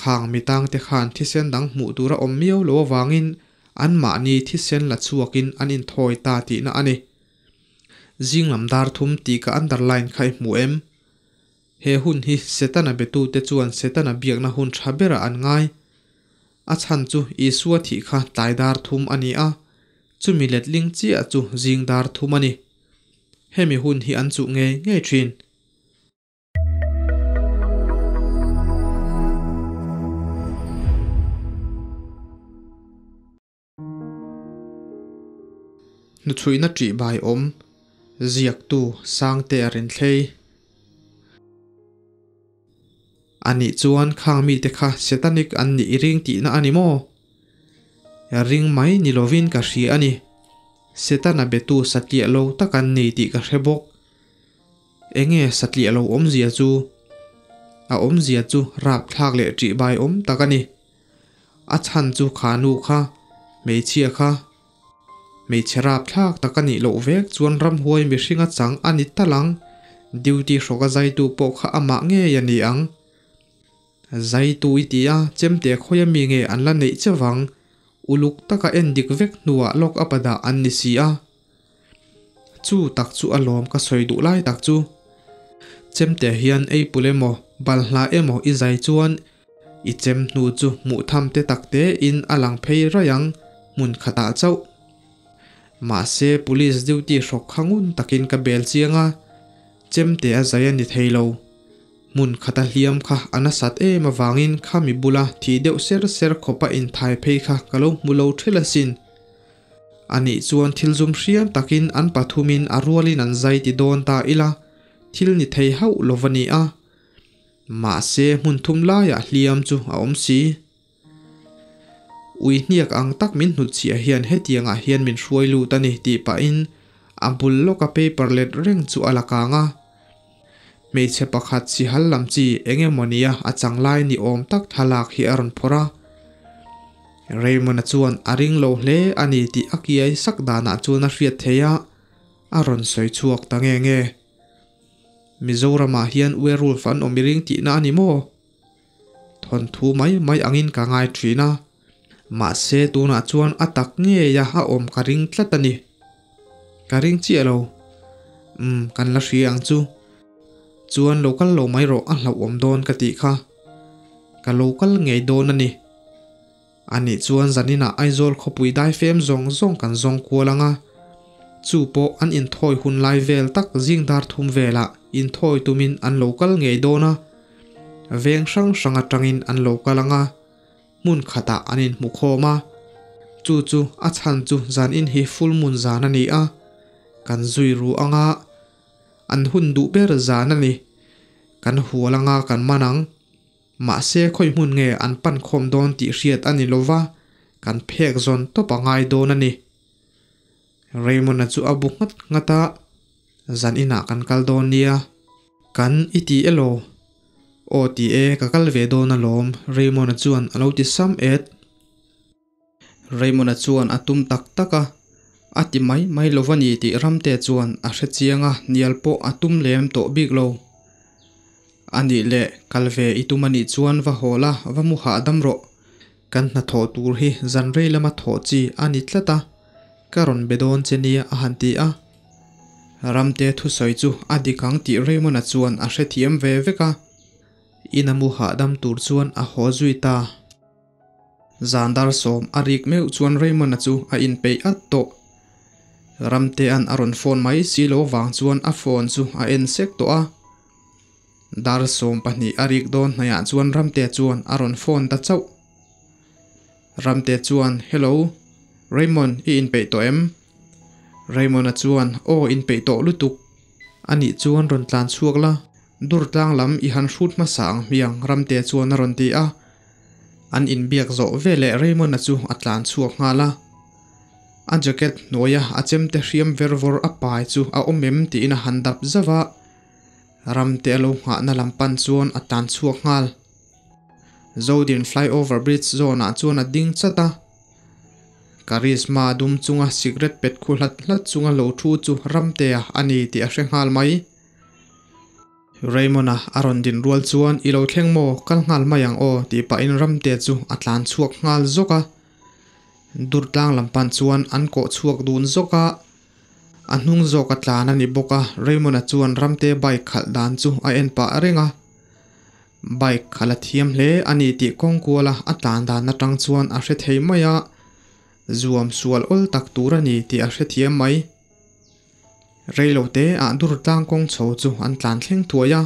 Khang mitang te khan thisen dang hmuh tur a awm miau lo avangin anmahni thisen la chhuakin an inthawi ta tihna a ni. Zing lam dar thum tih ka underline kha i hmu em? He hun hi Setana betute chuan Setana biakna hun tha berah an ngai. A chhan chu Isua thih kha tlai dar thum a ni a, chumi letling chiah chu zing dar thum a ni. Hemi hun hi an chuh ngei ngei thin. Hnuchhuihna ṭih bai awm, ziaktu Sangtea Renthlei. Anih chuan khang mite kha Setanic an nih i ring tihna a ni maw? Ring mai ni lovin ka hria a ni. Setana betu satliah lo tak an ni tih ka hre bawk. Enge satliah lo awmzia chu? A awmzia chu rapthlak leh ṭih bai awm tak a ni. A chhan chu kha nu kha, hmeichhia kha, hmeichhe rapthlak tak a nih loh vek chuan ramhuai mihringa chang a ni tal ang, duty hrawka zaitu pawh kha amah ngei a ni ang. Zaitu i ti a, chemte khawia mi nge an la neih che vang, uluk taka en dik vek hnuah lawk a padah an ni si a. Chu tak chu a lawm ka sawi duh lai tak chu. Chemte hian ei pul emaw, balhla emaw i zai chuan i chem hnu chu hmuh tham te tak te in a lang phei raih ang hmun khatah chauh. Mahse police duty hrawk kha ngun takin ka bel chiang a, chemte a zai a ni thei lo. Hmun khata hliam kha a nasat em avangin khami bula thih deuh ser ser khawpa inthai phei kha ka lo hmu lo ṭhelh asin. Anih chuan thil zum hriam takin an pathumin a rualin an zai ti dawn ta ila, thil ni thei hauh lo va ni a. Mahse hmun thum laiah hliam chu a awm si. Ui hniak ang tak min hnutchhiah hian hetiangah hian min hruai lut a ni tih pahin a bul lawka paper let reng chu a la kang a. Hmeichhe pakhat sihal lam chi eng emaw nia a chang lai ni awm tak thlalak hi a rawn phawrh a. Raymond-a chuan a ring lo hle a ni tih a kiai sak danah chuan a hriat theih a, a rawn sawi chhuak ta nge nge. Mizoramah hian werewolf an awm i ring tihna a ni maw? Thawnthu mai mai angin ka ngai thin a, mahse tunah chuan a tak ngeia a awm ka ring tlat a ni. Ka ring chiah lo. Umm, kan la hria ang chu. Chuan lo kal lo mai rawh a hlauhawm dawn ka tih kha. Ka lo kal ngei dawn a ni. Anih chuan zaninah Aizawl khawpui daifem zawng zawng kan zawng kual ang a, chu pawh an inthawi hun lai vel tak zing dar thum velah inthawi tumin an lo kal ngei dawn a, veng hrang hrang atangin an lo kal ang a, hmun khatah an inhmu khawm a, chu chu a chhan chu zanin hi full moon zan a ni a, kan zui ru ang a, an hun duh ber zan a ni, kan hual ang a kan man ang. Mahse khawi hmun nge an pan khawm dawn tih hriat a ni lova, kan phek zawn tawp a ngai dawn a ni. Raymond-a chu a bu nghat nghat a, Zan inah kan kal dawn nia. Kan i ti elaw? Aw ti e, ka kal ve dawn alawm, Raymond-a chuan a lo ti sam et. Raymond-a chuan a tum tak tak a, a ti mai mai lo va ni tih Ramte chuan a hre chiang a, hnial pawh a tum lem tawh bik lo. A nih leh, kal ve i tum a nih chuan va haw la, va mu hahdam rawh. Kan hnathawh tur hi zan rei lama thawh chi a ni tlat a, ka rawn be dawn che nia a han ti a. Ramte thusawi chu a dik ang tih Raymond-a chuan a hrethiam ve vek a, ina mu hahdam tur chuan a haw zui ta. Zan dar sawm a rik meuh chuan Raymond-a chu a inpeih at tawh. Ramtea'n a rawn phone mai si lo vang chuan a phone chu a en sek tawh a. Dar 20 a rik dawn hnaihah chuan Ramtea chuan a rawn phone ta chauh. Ramtea chuan, Hello, Raymond, i inpeih tawh em? Raymond-a chuan, Aw, inpeih tawh lutuk. Anih chuan rawn tlan chhuak la, dur tlang lam i han hrut hmasa ang hmiang, Ramtea chuan a rawn ti a. An inbiak zawh veleh Raymond-a chu a tlan chhuak nghal a. A jacket hnuaia a chemte hriam ver vawr a pai chu a awm em tiin a han dap zauh a. Ramte a lo nghahna lam pan chuan a tlan chhuak nghal. Zodin flyover bridge zawnah chuan a ding chat a. Karizma dum chunga cigarette pet khu hlat hlat chunga lo thu chu Ramtea a ni tih a hre nghal mai. Raymond-a a rawn din rual chuan I lo thleng maw, kal nghal mai ang aw tih pahin Ramte chu a tlan chhuak nghal zawk a. Durtlang lam pan chuan an kawh chhuak dun zawk a. A hnung zawk a tlan a ni bawk a, Raymond-a chuan Ramte bike khalh dan chu a en pah reng a. Bike khalh a thiam hle a ni tih kawng kuala a tlan dan atang chuan a hre thei mai a, zuam sual awl tak tur a ni tih a hrethiam mai. Reilote ah Durtlang kawng chho chu an tlan thleng thuai a,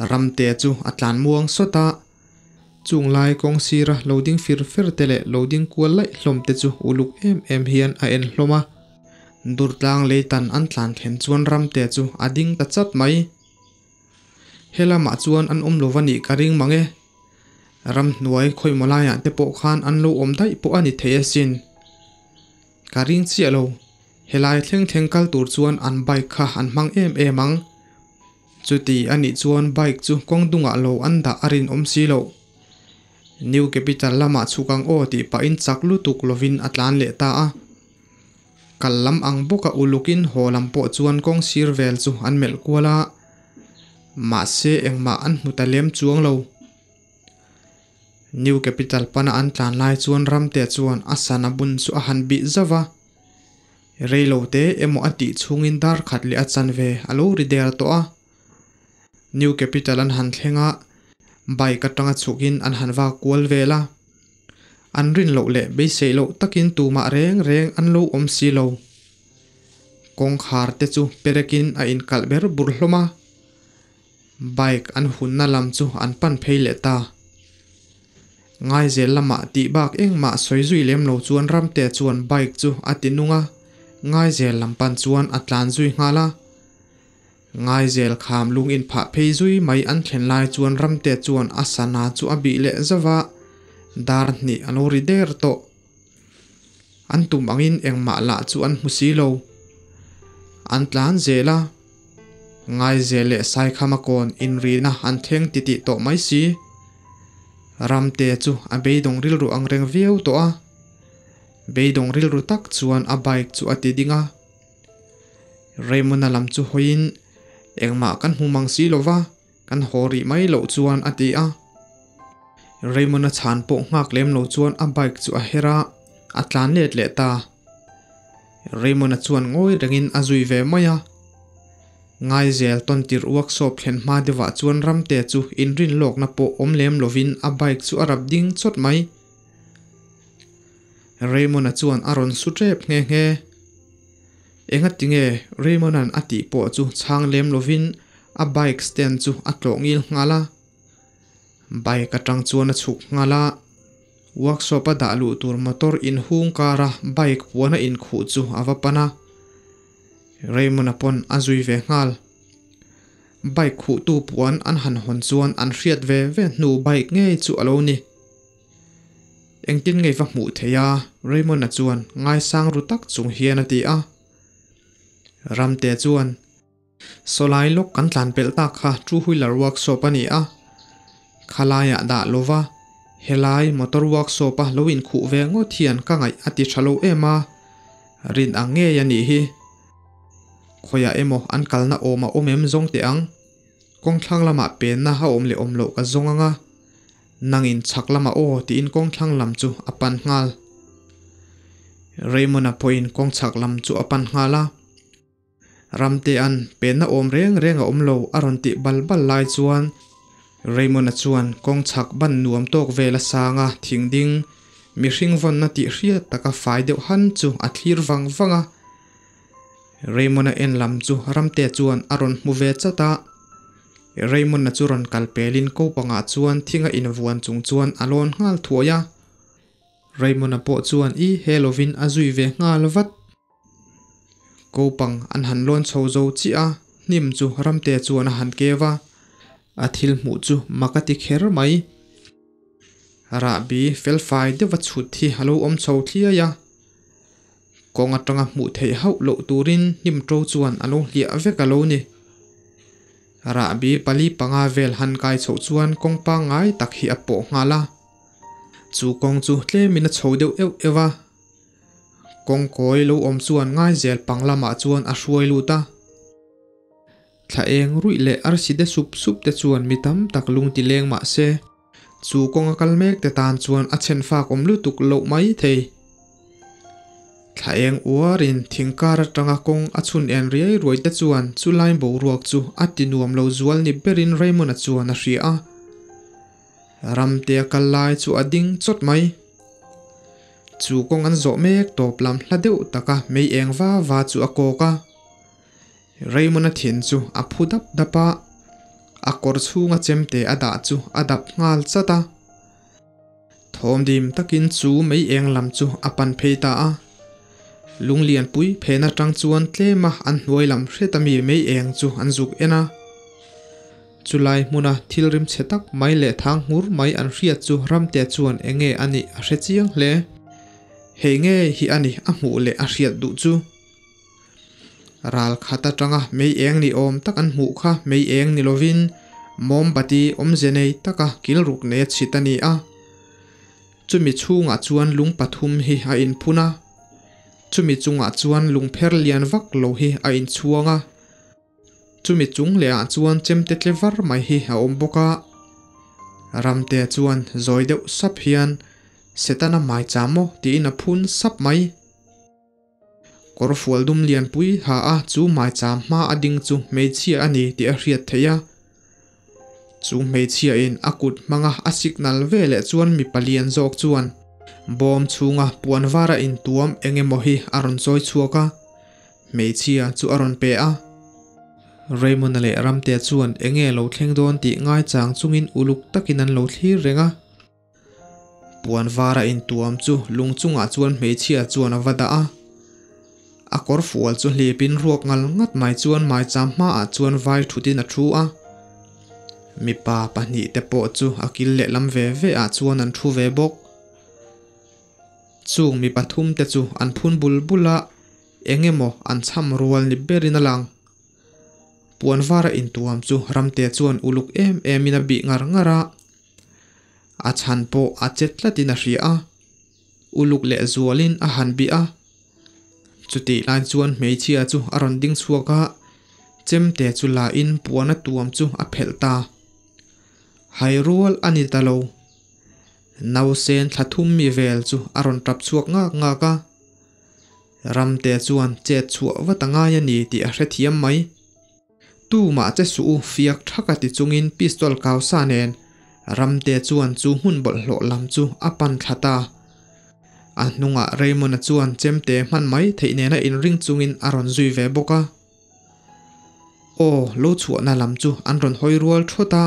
Ramte chu a tlan muang sawt a, chung lai kawng sira lo ding fir fer te leh lo ding kual laih hlawm te chu uluk em em hian a en hlawm a. Durtlang leitan an tlan thlen chuan Ramte chu a ding ta chat mai. He lamah chuan an awm lo va nih ka ring mang e. Ramhnuai khawimaw laiah te pawh khan an lo awm daih pawh a ni thei asin. Ka ring chiah lo. Helai thleng thleng kal tur chuan an bike kha an hmang em em ang. Chuti a nih chuan bike chu kawng dungah lo an dah a rinawm si loh. New Capital lamah chhuk ang aw tih pahin chak lutuk lovin a tlan leh ta a. Kal lam ang bawka ulukin haw lam pawh chuan kawng sir vel chu an melh kual a. Mahse engmah an hmu ta lem chuang lo. New Capital pana an tlan lai chuan Ramte chuan a sana bun chu a han bih zauh a. Reilo te emaw a tih chhungin dar khat leh a chanve a lo ri der tawh a. New Capital an han thleng a, bike atanga chhukin an han vak kual vel a. An rin loh leh beiseih loh takin tumah reng reng an lo awm si lo. Kawngkhar te chu perekin a inkalh ber bur hlawm a. Bike an hunna lam chu an pan phei leh ta. Ngaizel lamah tih bak engmah sawi zui lem lo chuan Ramte chuan bike chu a ti nung a, Ngaizel lam pan chuan a tlan zui nghal a. Ngaizel kham lung inphah phei zui mai an thlen lai chuan Ramte chuan a sana chu a bih leh zauh a, dar hnih a lo ri der tawh. An tum angin engmah lah chu an hmu si lo. An tlan zel a. Ngaizel leh Saikhama kawn inrina an thleng titih tawh mai si. Ramte chu a beidawng rilru ang reng viau tawh a. Beidawng rilru tak chuan a bike chu a ti ding a. Raymond-a lam chu hawiin engmah kan hmu mang si lo va, kan haw rih mai loh chuan a ti a. Raymond-a chhan pawh nghak lem lo chuan a bike chu a her a, a tlan let leh ta. Raymond-a chuan ngawi rengin a zui ve mai a. Ngaizel tawn tirh workshop thlen hma deuhah chuan Ramte chu inrin lawkna pawh awm lem lovin a bike chu a rap ding chawt mai. Raymond-a chuan a rawn su tep nghe nghe. Engati nge Raymond-a'n a tih pawh chu chhang lem lovin a bike stand chu a tlawh ngil nghal a. Bike atang chuan a chhuk nghal a. Workshop a dah luh tur motor inhung kara bike puan a inkhuh chu a va pan a. Raymond-a pawn a zui ve nghal. Bike khuhtu puan an han hawn chuan an hriat ve ve hnu bike ngei chu a lo ni. Engtin ngei va hmuh theih a? Raymond-a chuan ngaisang ru tak chung hian a ti a. Ramte chuan. Sawlai lawk kan tlan pelh tak kha two wheeler workshop a ni a, khalaiah dah lova helai motor workshop a lo inkhuh ve ngawt hian ka ngaih a ti tha lo em a, rin ang ngei a nih hi. Khawiah emaw an kalna awm a awm em zawng teh ang, kawngthlang lamah penna a awm leh awm loh ka zawng ang a, nangin chhak lamah aw tiin kawngthlang lam chu a pan nghal. Raymond-a pawhin kawngchhak lam chu a pan nghal a. Ramtea'n penna awm reng reng a awm lo a rawn tih bal bal lai chuan Raymond-a chuan kawng chhak ban nuam tawk vel a sang a, thing ding mihring vawnna tih hriat taka fai deuh han chu a thlir vang vang a. Raymond-a en lam chu Ramtea chuan a rawn hmu ve chat a. Raymond-a chu rawn kal pelin ko pangah chuan thinga invuan chung chuan a lawn nghal thuai a. Raymond-a pawh chuan i he lovin a zui ve nghal vat. Kopang an han lawn chho zo chiah a, hnim chu Ramte chuan a han keu a, a thil hmuh chu mak a ti kher mai. Rahbi felfai deuha chhut hi a lo awm chho thliai a, kawng atanga hmuh theih hauh loh turin hnim to chuan a lo hliah vek a lo ni. Rahbi pali panga vel han kai chhoh chuan kawng pangngai tak hi a pawh nghal a, chu kawng chu tlemin a chho deuh euh euh a. Kawngkawi lo awm chuan Ngaizel pang lamah chuan a hruai lut a. Thla eng ruih leh arsi de sup sup te chuan mi tam tak lung ti leng mah se, chu kawnga kal mek te tan chuan a chhen fak awm lutuk loh mai thei. Thla eng uarin thing kar atanga kawng a chhun en riai ruai te chuan chu lai boruak chu a ti nuam lo zual ni berin Raymond-a chuan a hria a. Ramtea kal lai chu a ding chawt mai. Chu kawng an zawh mek tawp lam hla deuh taka mei eng va va chu a kawk a. Raymond-a thin chu a phu dap dap a, a kawr chhunga chemte a dah chu a dap nghal chat a. Thawm dim takin chu mei eng lam chu a pan phei ta a. Lunglian pui phen atang chuan tlema an hnuai lam hret ami mei eng chu an zuk en a. Chulai hmuna thil rim chhe tak mai leh thang nghur mai an hriat chu Ramtea chuan enge a nih a hre chiang hle. Hei nge hi a ni a hmuh leh a hriat duh chu. Ral khat atanga mei eng ni awm tak an hmuh kha mei eng ni lovin mawmbati awmze nei taka kil ruk nei a chhit a ni a. Chumi chhungah chuan lung pathum hi a inphun a, chumi chungah chuan lungpher lian vak lo hi a inchhuang a. Chumi chung lehah chuan chemte tle var mai hi a awm bawk a. Ramtea chuan zawi deuh sap hian, Setana hmaichah maw? tiin a phun sap mai. Kawr fual dum lianpui ha a chu hmaichah hma a ding chu hmeichhia a ni tih a hriat theih a. Chu hmeichhia in a kut hmanga a signal ve leh chuan mipa lian zawk chuan bawm chhunga puan var a intuam eng emaw hi a rawn chawi chhuak a, hmeichhia chu a rawn pe a. Raymond-a leh Ramtea chuan enge lo thleng dawn tih ngaichang chungin uluk takin an lo thlir reng a. Puan var a intuam chu lung chungah chuan hmeichhia chuan a va dah a. A kawr fual chu hlipin ruak ngal ngat mai chuan maicham hmaah chuan vai thutin a thu a. Mipa pahnihte pawh chu a kil lehlam ve ve ah chuan an thu ve bawk. Chung mi pathumte chu an phun bul bul a, eng emaw an chham rual ni berin a lang. Puan var a intuam chu Ramtea chuan uluk em emin a bih ngar ngar a. A chhan pawh a che tlatin a hria a, uluk leh zualin a han bih a. Chutih lai chuan hmeichhia chu a rawn ding chhuak a, chemte chu la in puan a tuam chu a phelh ta. Hai rual a ni ta lo. Nausen thla thum mi vel chu a rawn tap chhuak ngak ngak a. Ramte chuan chet chhuah vat a ngai a ni tih a hrethiam mai. Tumah che suh u fiak thaka ti chungin pistol kau sa nen Ramte chuan chu hmun bawlhhlawh lam chu a pan thla ta. A hnungah Raymond-a chuan chemte hman mai theih nena inring chungin a rawn zui ve bawk a. Aw, lo chhuahna lam chu an rawn hawi rual thawt a.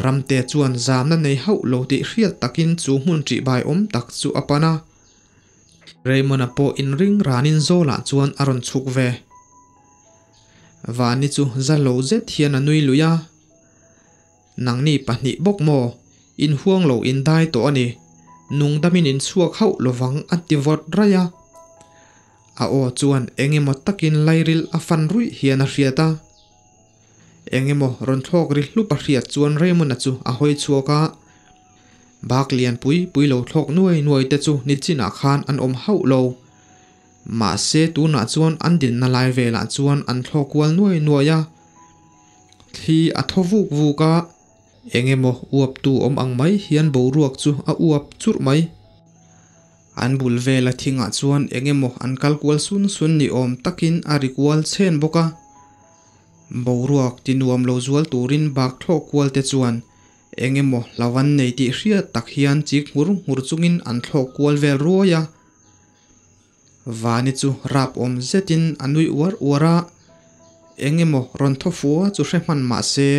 Ramte chuan zamna nei hauh lo tih hriat takin chu hmun ṭihbai awm tak chu a pan a. Raymond-a pawh inring ranin zawlah chuan a rawn chhuk ve. Vani chu za lo zet hian a nui lui a, Nangni pahnih bawk maw? In huang lo in dai tawh a ni. Nungdamin in chhuak hauh lovang a ti vawt raih a. A aw chuan eng emaw takin lairil a fan ruih hian a hriat a. Eng emaw rawn thlawk ri hlup a hriat chuan Raymond-a chu a hawi chhuak a. Bak lian pui pui lo thlawk nuai nuai te chu nichinah khan an awm hauh lo. Mahse tunah chuan an dinna lai velah chuan an thlawk kual nuai nuai a. Thli a thaw vuk vuk a, eng emaw uaptu awm ang mai hian boruak chu a uap churh mai. An bul vela thingah chuan eng emaw an kal kual sun sun ni awm takin a ri kual chhen bawk a. Boruak ti nuam lo zual turin bak thlawh kual te chuan eng emaw hlau an nei tih hriat tak hian chik nghur nghur chungin an thlawk kual vel ruai a. Vani chu rap awm zetin a nui uar uar a, eng emaw rawn thaw fua chu hre hman mah se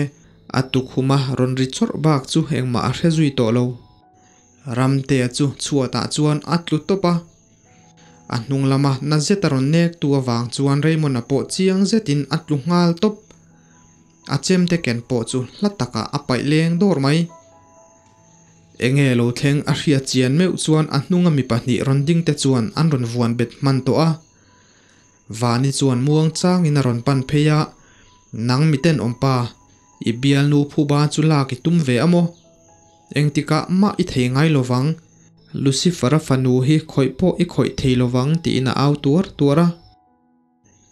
a tukhuma rawn ri chawrh bak chu engmah a hre zui tawh lo. Ramtea chu chhuatah chuan a tlu tawp a, a hnung lama na zet a rawn nek tu avang chuan Raymond-a pawh chiang zetin a tlu nghal tawp. A chemte ken pawh chu hla takah a paih leng dawr mai. Enge lo thleng a hriat chian meuh chuan a hnunga mi pahnih rawn ding te chuan an rawn vuan bet hman tawh a. Vani chuan muang changin a rawn pan phei a, Nang miten awmpa, i bialnu phuba chu lak i tum ve a maw? Engtikah mah i thei ngai lovang, Lucifer-a fanu hi khawih pawh i khawih thei lovang tiin a au tuar tuar a.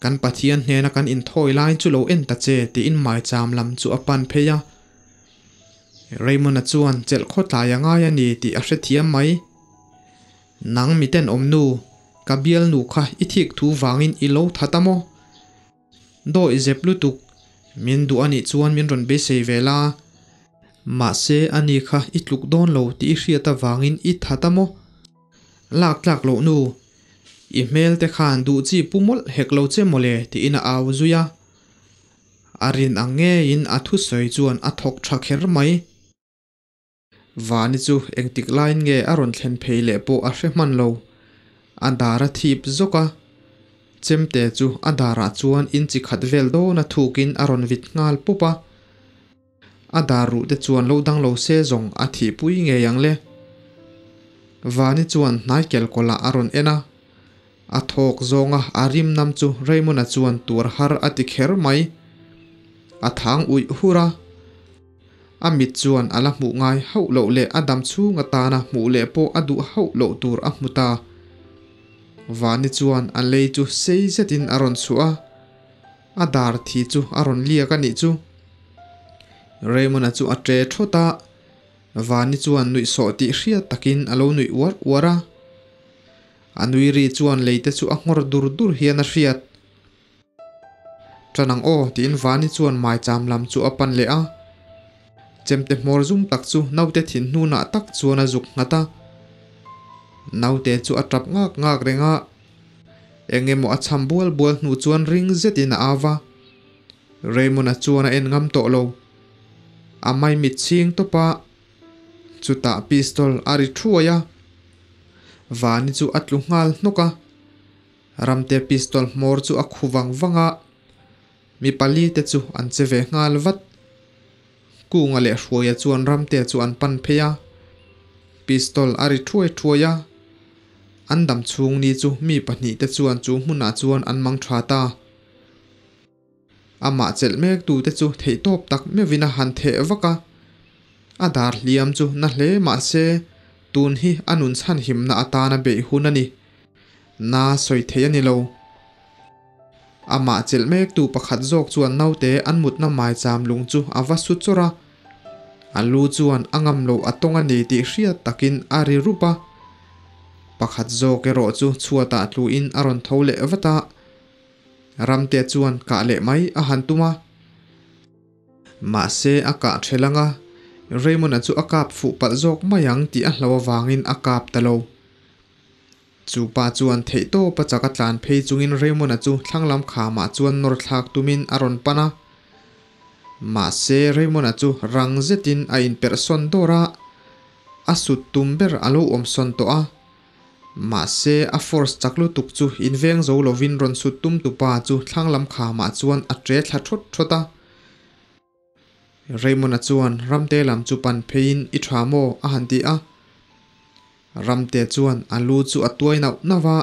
Kan Pathian hnena kan inthawi lai chu lo en ta che tiin maicham lam chu a pan phei a. Raymond-a chuan chelh khawtlai a ngai a ni tih a hrethiam mai. Nang miten awm nu, ka bialnu kha i thik thu vangin i lo that a maw? Dawi zep lutuk, min duh a nih chuan min rawn beisei ve la. Mahse ani kha i tluk dawn lo tih i hriat avangin i that a maw? Lak tlak loh nu, i hmel te khan duh chi pu mawlh hek lo che mawle tiin a au zui a. A rin ang ngeiin a thusawi chuan a thawk tha kher mai. Vani chu engtik laiin nge a rawn thlen phei leh pawh a hre hman lo. A dar a thip zawk a, chemte chu a darah chuan inchi khat vel dawn a thukin a rawn vit nghal pup a. A dar ruh te chuan lo dang lo se zawng a thihpui ngei ang le. Vani chuan hnai kelkawlah a rawn en a, a thawk zawnga a rim nam chu Raymond-a chuan tuar har a ti kher mai. A thang uih hur a. A mit chuan a la hmuh ngai hauh loh leh a dam chhung atana hmuh leh pawh a duh hauh loh tur a hmu ta. Vani chuan a lei chu sei zetin a rawn chhuah a, a dar thi chu a rawn liak a nih chu. Raymond-a chu a ṭe thawt a, Vani chuan nuihsawh tih hriat takin a lo nuih uar uar a. A nui ri chuan leite chu a nghawr dur dur hian a hriat. Ṭan ang aw tiin Vani chuan maicham lam chu a pan leh a. Chemte hmawr zum tak chu naute thin hnunah tak chuan a zuk nghat a. Naute chu a ṭap ngak ngak reng a. Eng emaw a cham bual bual hnu chuan ring zetin a au va. Raymond-a chuan a en ngam tawh lo. A maimit chhing tawp a, chutah pistol a ri thuai a. Vani chu a tlu nghal hnawk a. Ramte pistol hmawr chu a khu vang vang a, mi pali te chu an che ve nghal vat. Kunga leh Hruaia chuan Ramte chu an pan phei a, pistol a ri thuai thuai a. An dam chhung ni chu mi pahnihte chuan chu hmunah chuan an mang tha ta. Amah chelh mek tute chu theihtawp tak meuhin a han theh vak a, a dar hliam chu na hle mah se tun hi a nun chhanhimna atana beih hun a ni. Na sawi thei a ni lo. Amah chelh mek tu pakhat zawk chuan naute an mutna maicham lung chu a va su chawrh a, a lu chuan a ngam loh a tawng a ni tih hriat takin a ri rup a. Pakhat zawk erawh chu chhuatah tluin a rawn tho leh vat a. Ramte chuan kah leh mai a han tum a. Mahse a kah ṭhel ang a, Raymond-a chu a kap fuh palh zawk mai ang tih a hlo avangin a kap ta lo. Chu pa chuan theihtawp a chak a tlan phei chungin Raymond-a chu thlanglam khamah chuan nawr thlak tumin a rawn pan a. Mahse Raymond-a chu rang zetin a inperh sawn dawr a, a sut tum ber a lo awm sawn tawh a. Mahse, a force chak lutuk chu inveng zo lovin rawn sut tum tupa chu thlanglam khamah chuan a tre thla thawt thawt a. Raymond-a chuan Ramte lam chu pan pheiin i tha maw? a han ti a. Ramte chuan a lu chu a tuai nauh nauh a,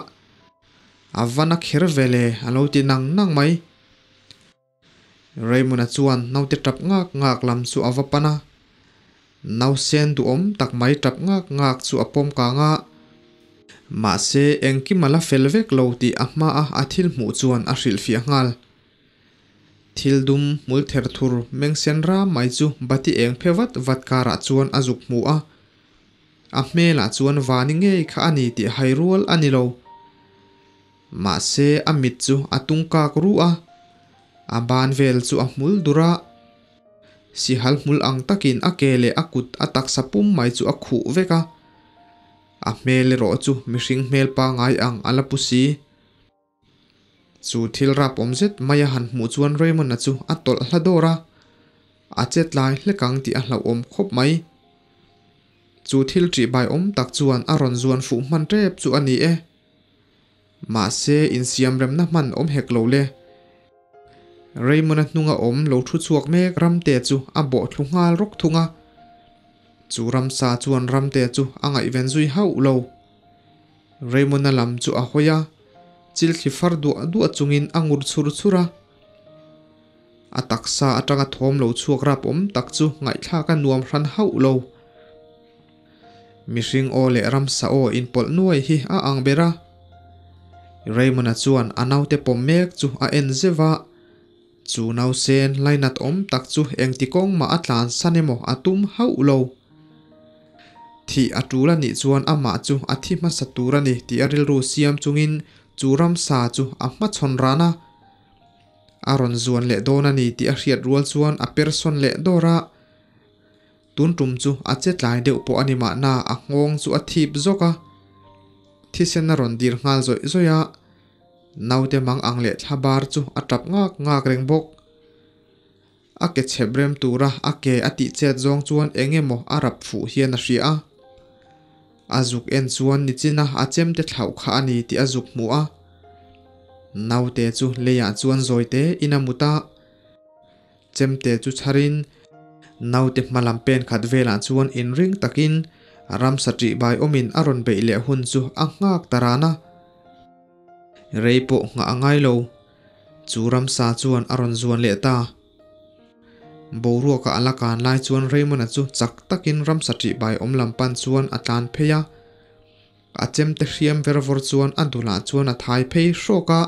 A va na kher ve le a lo ti nang nang mai. Raymond-a chuan naute tap ngak ngak lam chu a va pan a, nausen duhawm tak mai tap ngak ngak chu a pawm kang a. Mahse, engkim a la fel vek lo tih a hmaa a thil hmuh chuan a hrilhfiah nghal. Thil dum hmul ther thur meng sen ram mai chu bati eng phe vat vat karah chuan a zuk hmu a. A hmelah chuan vani ngei kha a ni tih hai rual a ni lo. Mahse a mit chu a tung kak ruh a, a ban vel chu a hmul dur a. Sihal hmul ang takin a ke leh a kut a taksa pum mai chu a khuh vek a. A hmel erawh chu mihring hmel pangai ang a la pu si. Chu thil rap awm zet mai a han hmuh chuan Raymond-a chu a tawlh hla dawr a, a che tlai hlek ang tih a hlauhawm khawp mai. Chu thil ṭihbai awm tak chuan a rawn zuan fuh hman ṭep chu a ni e. Mahse, insiamremna hman awm hek lo le. Raymond-a hnunga awm lo thu chhuak mek Ramte chu a bawh thlu nghal rawk thung a. Chu ramsa chuan Ramte chu a ngaihven zui hauh lo. Raymond-a lam chu a hawi a, chil thli far duah duah chungin a ngur chhur chhur a. A taksa atanga thawm lo chhuak rap awm tak chu ngaihthlak a nuam hran hauh lo. Mihring aw leh ramsa aw inpawlh nuai hi a ang ber a. Raymond-a chuan a naute pawm mek chu a en zeuh a, chu nausen lainat awm tak chu engti kawng mah a tlansan emaw a tum hauh lo. Thih a tul a nih chuan amah chu a thi hmasa tur a ni tih a rilru siam chungin chu ramsa chu a hmachhawn ran a. A rawn zuan leh dawn a ni tih a hriat rual chuan a per sawn leh dawr a. Tun tum chu a che tlai deuh pawh a ni mahna a nghawng chu a thip zawk a. Thisen a rawn dir nghal zawih zawih a. Naute mang ang leh thla bar chu a tap ngak ngak reng bawk. A ke chhep rem tura a ke a tih chet zawng chuan eng emaw a rap fuh hian a hria a. A zuk en chuan nichina a chemte thlauh kha a ni tih a zuk hmu a. Naute chu leiah chuan zawite in a mut a. Chemte chu chharin naute hma lam pen khat velah chuan inring takin ramsa ṭih bai awmin a rawn beih leh hun chu a nghak ta ran a. Rei pawh nghah a ngai lo. Chu ramsa chuan a rawn zuan leh ta. Boruaka a la kan lai chuan Raymond-a chu chak takin ramsa ṭih bai awm lam pan chuan a tlan phei a. A chemte hriam ver vawr chuan a dulah chuan a thai phei hrawk a.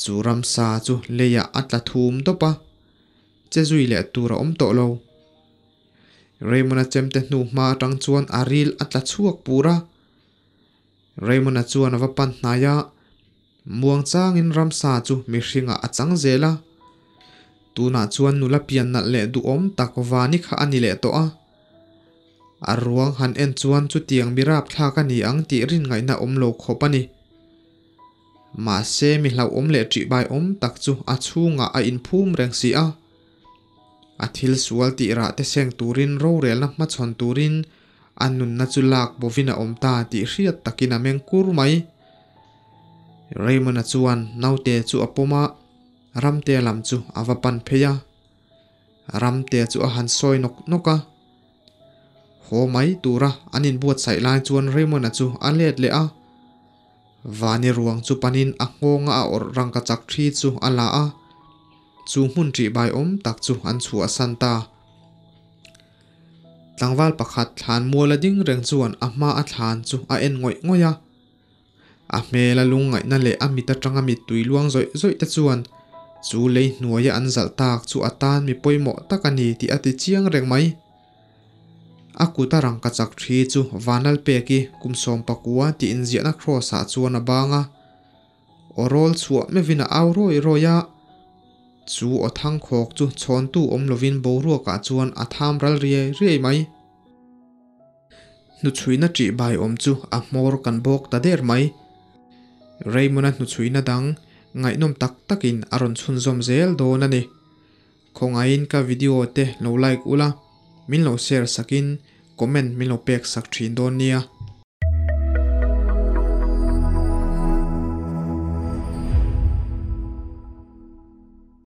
Chu ramsa chu leiah a tla thum dawp a, che zui leh tur a awm tawh lo. Raymond-a chemte hnu hma atang chuan a ril a tla chhuak pur a. Raymond-a chuan a va pan hnai a, muang changin ramsa chu mihringah a chang zel a. Tunah chuan nula pian nalh leh duhawm tak vani kha a ni leh tawh a. A ruang han en chuan chutiang mi rapthlak a ni ang tih rin ngaihna awm lo khawp a ni. Mahse mi hlauhawm leh ṭihbai awm tak chu a chhungah a inphum reng si a. A thil sual tih rah te seng turin rorelna hmachhawn turin a nunna chu lak bovin a awm ta tih hriat takin a meng kur mai. Raymond-a chuan naute chu a pawm a, Ramtea lam chu a va pan phei a. Ramtea chu a han sawi nawk nawk a. Haw mai tura an inbuatsaih lai chuan Raymond-a chu a let leh a. Vani ruang chu panin a nghawnga a awrh rangkachak thi chu a la a, chu hmun ṭihbai awm tak chu an chhuahsan ta. Tlangval pakhat thlan muala ding reng chuan a hma a thlan chu a en ngawih ngawih a. A hmela lungngaihna leh a mit atanga mittui luang zawih zawih te chuan chu lei hnuaia an zalh tak chu a tan mi pawimawh tak a ni tih a ti chiang reng mai. A kut a rangkachak thi chu Vanlalpeki kum 19 tih inziahna cross ah chuan a bang a. Aw rawl chhuah meuhin a au rawi rawi a. Chu aw thangkhawk chu chhawntu awm lovin boruakah chuan a tham ral riai riai mai. Hnuchhuina ṭih bai awm chu a hmawr kan bawk ta der mai. Raymond-a hnuchhuina dang ngaihnawm tak takin a rawn chhunzawm zel dawn a ni. Khawngaihin ka video te lo like ula, min lo share sakin comment min lo pek sak thin dawn nia.